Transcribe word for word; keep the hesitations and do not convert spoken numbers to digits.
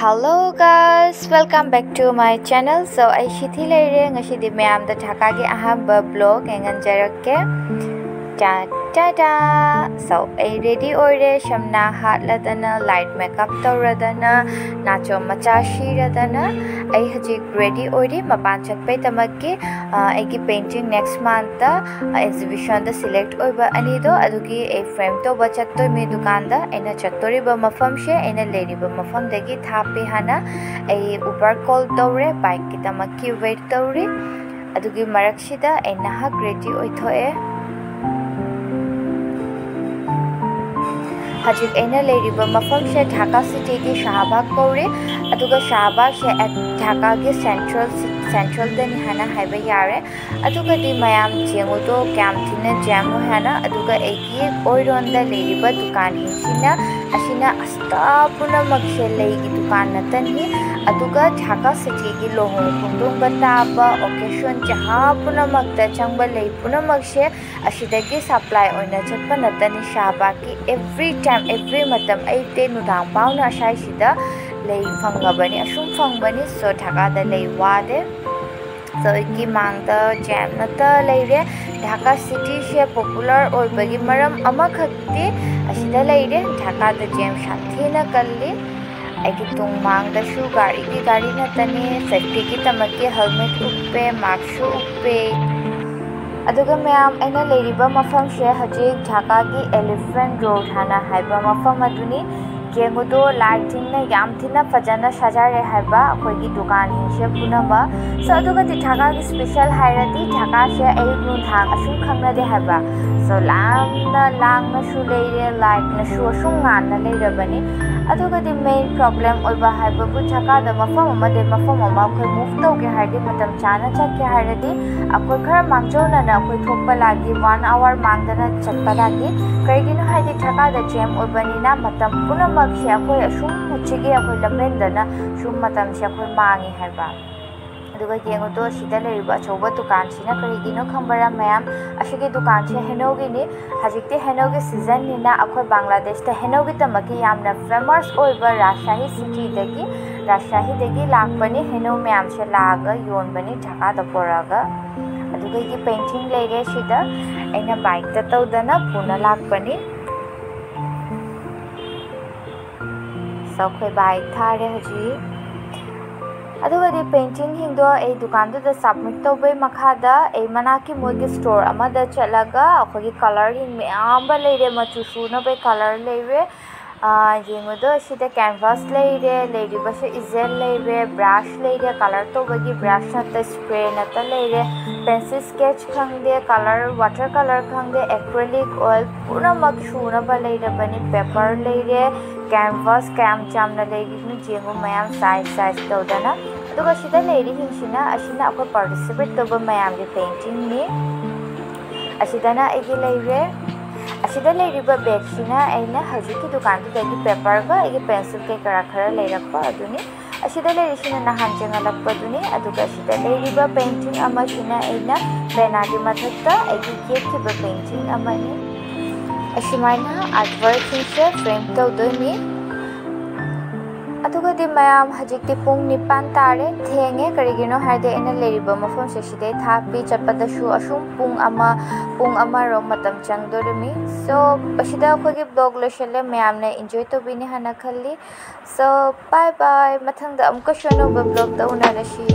Hello guys, welcome back to my channel. So ꯑꯩ ꯁꯤꯊꯤ ꯂꯩꯔꯦ꯫ ꯉꯁꯤꯗꯤ ꯃꯌꯥꯝꯗ ꯙꯥꯀꯥꯒꯤ ꯑꯍꯥꯟꯕ vlog ꯌꯦꯡꯍꯟꯖꯔꯛꯀꯦ꯫ ꯇꯥ ꯇꯥ ꯇꯥ꯫ So ꯑꯩ ready ꯑꯣꯏꯔꯦ꯫ ꯁꯝꯅꯥ ꯍꯥꯠꯂꯗꯅ, light makeup ꯇꯧꯔꯗꯅ, ꯅꯥꯆꯣꯝ ꯃꯆꯥ ꯁꯤꯔꯗꯅ ꯑꯩ ꯍꯧꯖꯤꯛ ready ꯑꯣꯏꯔꯤ꯫ ꯃꯄꯥꯟ ꯆꯠꯄꯩꯗꯃꯛꯀꯤ ꯑ, ꯑꯩꯒꯤ painting next month exhibition ꯗ select ꯑꯣꯏꯕ ꯑꯅꯤꯗꯣ ꯑꯗꯨꯒꯤ ꯑꯩ frame ꯇꯧꯕ ꯆꯠꯇꯣꯏꯅꯦ ꯗꯨꯀꯥꯟꯗ꯫ ꯑꯩꯅ ꯆꯠꯇꯣꯔꯤꯕ ꯃꯐꯝꯁꯦ ꯑꯩꯅ ꯂꯩꯔꯤꯕ ꯃꯐꯝꯗꯒꯤ ꯊꯥꯞꯄꯦ ꯍꯥꯟꯅ꯫ ꯑꯩ Uber call ꯇꯧꯔꯦ, bike ꯀꯤꯗꯃꯛꯀꯤ wait ꯇꯧꯔꯤ꯫ ꯑꯗꯨꯒꯤ ꯃꯔꯛꯁꯤꯗ ꯑꯩ ꯅꯍꯥꯛ ready ꯑꯣꯏꯊꯣꯛꯑꯦ꯫ ꯍꯧꯖꯤꯛ ꯑꯩꯅ ꯂꯩꯔꯤꯕ ꯃꯐꯝꯁꯦ ꯙꯥꯀꯥ city ꯒꯤ ꯁꯍꯥꯕꯥꯒ ꯀꯧꯔꯤ꯫ ꯑꯗꯨꯒ ꯁꯍꯥꯕꯥꯒꯁꯦ ꯙꯥꯀꯥꯒꯤ central central ꯗꯅꯤ ꯍꯥꯏꯅ ꯍꯥꯏꯕ ꯌꯥꯔꯦ꯫ ꯑꯗꯨꯒꯗꯤ ꯃꯌꯥꯝ ꯌꯦꯡꯉꯨꯗꯣ ꯀꯌꯥꯝ ꯊꯤꯅ jam ꯑꯣꯏ ꯍꯥꯏꯅ꯫ ꯑꯗꯨꯒ ꯑꯩꯒꯤ ꯑꯣꯏꯔꯣꯝꯗ ꯂꯩꯔꯤꯕ ꯗꯨꯀꯥꯟꯁꯤꯡꯁꯤꯅ, ꯑꯁꯤꯅ ꯑꯁꯇꯥ ꯄꯨꯝꯅꯃꯛꯁꯦ ꯂꯩꯒꯤ ꯗꯨꯀꯥꯟ ꯉꯥꯛꯇꯅꯤ꯫ ꯑꯗꯨꯒ ꯙꯥꯀꯥ city ꯒꯤ ꯂꯨꯍꯣꯡ ꯈꯣꯡꯗꯣꯡꯕ ꯇꯥꯕ occasion ꯖꯍꯥ ꯄꯨꯝꯅꯃꯛꯇ ꯆꯪꯕ ꯂꯩ ꯄꯨꯝꯅꯃꯛꯁꯦ ꯑꯁꯤꯗꯒꯤ supply ꯑꯣꯏꯅ ꯆꯠꯄ ꯅꯠꯇꯅꯤ꯫ ꯁꯍꯥꯕꯥꯒꯀꯤ every time, every ꯃꯇꯝ, ꯑꯌꯨꯛꯇꯩ ꯅꯨꯡꯗꯥꯡ ꯐꯥꯎꯅ ꯑꯁ꯭ꯋꯥꯏꯁꯤꯗ ꯂꯩ ꯐꯪꯉꯕꯅꯤ, ꯑꯁꯨꯝ ꯐꯪꯕꯅꯤ꯫ So ꯙꯥꯀꯥꯗ ꯂꯩ ꯋꯥꯗꯦ꯫ So ꯑꯩꯒꯤ ꯃꯥꯡꯗ jam ꯅꯠꯇ ꯂꯩꯔꯦ꯫ ꯙꯥꯀꯥ city ꯁꯦ popular ꯑꯣꯏꯕꯒꯤ ꯃꯔꯝ ꯑꯃꯈꯛꯇꯤ ꯑꯁꯤꯗ ꯂꯩꯔꯦ꯫ ꯙꯥꯀꯥꯗ jam ꯁꯥꯊꯤꯅ ꯀꯜꯂꯤ꯫ ꯑꯩꯒꯤ ꯇꯨꯡ ꯃꯥꯡꯗꯁꯨ ꯒꯥꯔꯤꯒꯤ ꯒꯥꯔꯤ ꯉꯥꯛꯇꯅꯤ꯫ Safety ꯒꯤꯗꯃꯛꯀꯤ helmet ꯎꯞꯄꯦ, mask ꯁꯨ ꯎꯞꯄꯦ꯫ ꯑꯗꯨꯒ ꯃꯌꯥꯝ, ꯑꯩꯅ ꯂꯩꯔꯤꯕ ꯃꯐꯝꯁꯦ ꯍꯧꯖꯤꯛ ꯙꯥꯀꯥꯒꯤ Elephant Road ꯍꯥꯏꯅ ꯍꯥꯏꯕ ꯃꯐꯝ ꯑꯗꯨꯅꯤ꯫ ꯌꯦꯡꯉꯨꯗꯣ, lighting ꯅ ꯌꯥꯝ ꯊꯤꯅ ꯐꯖꯅ ꯁꯥꯖꯔꯦ ꯍꯥꯏꯕ ꯑꯩꯈꯣꯏꯒꯤ ꯗꯨꯀꯥꯟꯁꯤꯡꯁꯦ ꯄꯨꯝꯅꯃꯛ꯫ So ꯑꯗꯨꯒꯗꯤ ꯙꯥꯀꯥꯒꯤ special ꯍꯥꯏꯔꯗꯤ ꯙꯥꯀꯥꯁꯦ ꯑꯌꯨꯛ ꯅꯨꯡꯗꯥꯡ ꯑꯁꯨꯝ ꯈꯪꯅꯗꯦ ꯍꯥꯏꯕ꯫ So ꯌꯥꯝꯅ ꯂꯥꯡꯅꯁꯨ ꯂꯩꯔꯦ, light ꯅꯁꯨ ꯑꯁꯨꯝ ꯉꯥꯟꯅ ꯂꯩꯔꯕꯅꯤ꯫ ꯑꯗꯨꯒꯗꯤ main problem ꯑꯣꯏꯕ ꯍꯥꯏꯕꯕꯨ ꯙꯥꯀꯥꯗ ꯃꯐꯝ ꯑꯃꯗꯒꯤ ꯃꯐꯝ ꯑꯃ ꯑꯩꯈꯣꯏ move ꯇꯧꯒꯦ ꯍꯥꯏꯔꯗꯤ, ꯃꯇꯝ ꯆꯥꯅ ꯆꯠꯀꯦ ꯍꯥꯏꯔꯗꯤ ꯑꯩꯈꯣꯏ ꯈꯔ ꯃꯥꯡꯖꯧꯅꯅ ꯑꯩꯈꯣꯏ ꯊꯣꯛꯄ ꯂꯥꯒꯤ one hour ꯃꯥꯡꯗꯅ ꯆꯠꯄ ꯂꯥꯒꯤ꯫ ꯀꯩꯒꯤꯅꯣ ꯍꯥꯏꯗꯤ ꯙꯥꯀꯥꯗ jam ꯑꯣꯏꯕꯅꯤꯅ ꯃꯇꯝ ꯄꯨꯝꯅꯃꯛꯁꯦ ꯑꯩꯈꯣꯏ ꯑꯁꯨꯝ ꯍꯧꯖꯤꯛꯀꯤ ꯑꯩꯈꯣꯏ ꯂꯝꯕꯦꯟꯗꯅ ꯁꯨꯝ ꯃꯇꯝꯁꯦ ꯑꯩꯈꯣꯏ ꯃꯥꯡꯉꯤ ꯍꯥꯏꯕ꯫ ꯑꯗꯨꯒ ꯌꯦꯡꯉꯨꯗꯣ, ꯁꯤꯗ ꯂꯩꯔꯤꯕ ꯑꯆꯧꯕ ꯗꯨꯀꯥꯟꯁꯤꯅ ꯀꯔꯤꯒꯤꯅꯣ ꯈꯪꯕꯔꯥ ꯃꯌꯥꯝ? ꯑꯁꯤꯒꯤ ꯗꯨꯀꯥꯟꯁꯦ ꯍꯩꯅꯧꯒꯤꯅꯤ꯫ ꯍꯧꯖꯤꯛꯇꯤ ꯍꯩꯅꯧꯒꯤ ꯁꯤꯖꯟꯅꯤꯅ ꯑꯩꯈꯣꯏ ꯕꯪꯒ꯭ꯂꯥꯗꯦꯁꯇ ꯍꯩꯅꯧꯒꯤꯗꯃꯛꯀꯤ ꯌꯥꯝꯅ ꯐꯦꯃꯁ ꯑꯣꯏꯕ ꯔꯥꯖꯁꯥꯍꯤ ꯁꯤꯇꯤꯗꯒꯤ, ꯔꯥꯖꯁꯥꯍꯤꯗꯒꯤ ꯂꯥꯛꯄꯅꯤ꯫ ꯍꯩꯅꯧ ꯃꯌꯥꯝꯁꯦ ꯂꯥꯛꯑꯒ ꯌꯣꯟꯕꯅꯤ ꯙꯥꯀꯥꯗ ꯄꯨꯔꯛꯑꯒ꯫ ꯑꯗꯨꯒ ꯑꯩꯒꯤ ꯄꯦꯟꯇꯤꯡ ꯂꯩꯔꯦ ꯁꯤꯗ, ꯑꯩꯅ ꯕꯥꯏꯛꯇ ꯇꯧꯗꯅ ꯄꯨꯅ ꯂꯥꯛꯄꯅꯤ꯫ So, ꯑꯩꯈꯣꯏ ꯕꯥꯏꯛ ꯊꯥꯔꯦ ꯍꯧꯖꯤꯛ꯫ ꯑꯗꯨꯒꯗꯤ ꯄꯦꯟꯇꯤꯡꯁꯤꯡꯗꯣ ꯑꯩ ꯗꯨꯀꯥꯟꯗꯨꯗ ꯁꯕꯃꯤꯠ ꯇꯧꯕꯩ ꯃꯈꯥꯗ ꯑꯩ ꯃꯅꯥꯛꯀꯤ ꯃꯣꯏꯒꯤ ꯁ꯭ꯇꯣꯔ ꯑꯃꯗ ꯆꯠꯂꯒ ꯑꯩꯈꯣꯏꯒꯤ ꯀꯂꯔꯁꯤꯡ ꯃꯌꯥꯝ ꯑꯃ ꯂꯩꯔꯦ, ꯃꯆꯨ ꯁꯨꯅꯕꯩ ꯀꯂꯔ ꯂꯩꯔꯦ꯫ ꯑꯥ, ꯌꯦꯡꯉꯨꯗꯣ, ꯁꯤꯗ ꯀꯦꯟꯚꯥꯁ ꯂꯩꯔꯦ, ꯂꯩꯔꯤꯕꯁꯦ ꯏꯖꯦꯜ ꯂꯩꯔꯦ, ꯕ꯭ꯔꯥꯁ ꯂꯩꯔꯦ, ꯀꯂꯔ ꯇꯧꯕꯒꯤ ꯕ꯭ꯔꯥꯁ ꯅꯠꯇ ꯁ꯭ꯄ꯭ꯔꯦ ꯅꯠꯇ ꯂꯩꯔꯦ, ꯄꯦꯟꯁꯤꯜ ꯁ꯭ꯀꯦꯠꯆ ꯈꯪꯗꯦ, ꯀꯂꯔ, ꯋꯥꯇꯔ ꯀꯂꯔ ꯈꯪꯗꯦ, ꯑꯦꯀ꯭ꯔꯤꯂꯤꯛ ꯑꯣꯏꯜ, ꯄꯨꯝꯅꯃꯛ ꯁꯨꯅꯕ ꯂꯩꯔꯕꯅꯤ꯫ ꯄꯦꯄꯔ ꯂꯩꯔꯦ, ꯀꯦꯟꯚꯥꯁ ꯀꯌꯥꯝ ꯌꯥꯝꯅ ꯂꯩꯔꯤꯕꯅꯣ ꯌꯦꯡꯉꯨ ꯃꯌꯥꯝ, ꯁꯥꯏꯖ ꯁꯥꯏꯖ ꯇꯧꯗꯅ꯫ ꯑꯗꯨꯒ ꯁꯤꯗ ꯂꯩꯔꯤꯁꯤꯡꯁꯤꯅ, ꯑꯁꯤꯅ ꯑꯩꯈꯣꯏ ꯄꯥꯔꯇꯤꯁꯤꯄꯦꯠ ꯇꯧꯕ ꯃꯌꯥꯝꯒꯤ ꯄꯦꯟꯇꯤꯡꯅꯤ꯫ ꯑꯁꯤꯗꯅ ꯑꯩꯒꯤ ꯂꯩꯔꯦ꯫ ꯑꯁꯤꯗ ꯂꯩꯔꯤꯕ ꯕꯦꯒꯁꯤꯅ ꯑꯩꯅ ꯍꯧꯖꯤꯛꯀꯤ ꯗꯨꯀꯥꯟꯗꯨꯗꯒꯤ ꯄꯦꯄꯔꯒ ꯑꯩꯒꯤ ꯄꯦꯟꯁꯤꯜ ꯀꯩꯀꯔꯥ ꯈꯔ ꯂꯩꯔꯛꯄ ꯑꯗꯨꯅꯤ꯫ ꯑꯁꯤꯗ ꯂꯩꯔꯤꯁꯤꯅ ꯅꯍꯥꯟ ꯆꯦꯟꯍꯜꯂꯛꯄꯗꯨꯅꯤ꯫ ꯑꯗꯨꯒ ꯑꯁꯤꯗ ꯂꯩꯔꯤꯕ ꯄꯦꯟꯇꯤꯡ ꯑꯃꯁꯤꯅ ꯑꯩꯅ ꯄꯦꯅꯥꯒꯤ ꯃꯊꯛꯇ ꯑꯩꯒꯤ ꯌꯦꯛꯈꯤꯕ ꯄꯦꯟꯇꯤꯡ ꯑꯃꯅꯤ꯫ ꯑꯁꯨꯃꯥꯏꯅ ꯑꯥꯔꯠ ꯋꯥꯔꯛꯁꯤꯡꯁꯦ ꯐ꯭ꯔꯦꯝ ꯇꯧꯗꯣꯏꯅꯤ꯫ ꯑꯗꯨꯒꯗꯤ ꯃꯌꯥꯝ, ꯍꯧꯖꯤꯛꯇꯤ ꯄꯨꯡ ꯅꯤꯄꯥꯟ ꯇꯥꯔꯦ, ꯊꯦꯡꯉꯦ꯫ ꯀꯔꯤꯒꯤꯅꯣ ꯍꯥꯏꯔꯗꯤ ꯑꯩꯅ ꯂꯩꯔꯤꯕ ꯃꯐꯝꯁꯦ ꯁꯤꯗꯩ ꯊꯥꯞꯄꯤ, ꯆꯠꯄꯗꯁꯨ ꯑꯁꯨꯝ ꯄꯨꯡ ꯑꯃ, ꯄꯨꯡ ꯑꯃꯔꯣꯝ ꯃꯇꯝ ꯆꯪꯗꯣꯔꯤꯃꯤ꯫ So, ꯑꯁꯤꯗ ꯑꯩꯈꯣꯏꯒꯤ ꯕ꯭ꯂꯣꯒ ꯂꯣꯏꯁꯤꯜꯂꯦ꯫ ꯃꯌꯥꯝꯅ ꯏꯟꯖꯣꯏ ꯇꯧꯕꯤꯅꯤ ꯍꯥꯏꯅ ꯈꯜꯂꯤ꯫ So, bye bye, ꯃꯊꯪꯗ ꯑꯃꯨꯛꯀꯁꯨ ꯑꯅꯧꯕ ꯕ꯭ꯂꯣꯒꯇ ꯎꯅꯔꯁꯤ꯫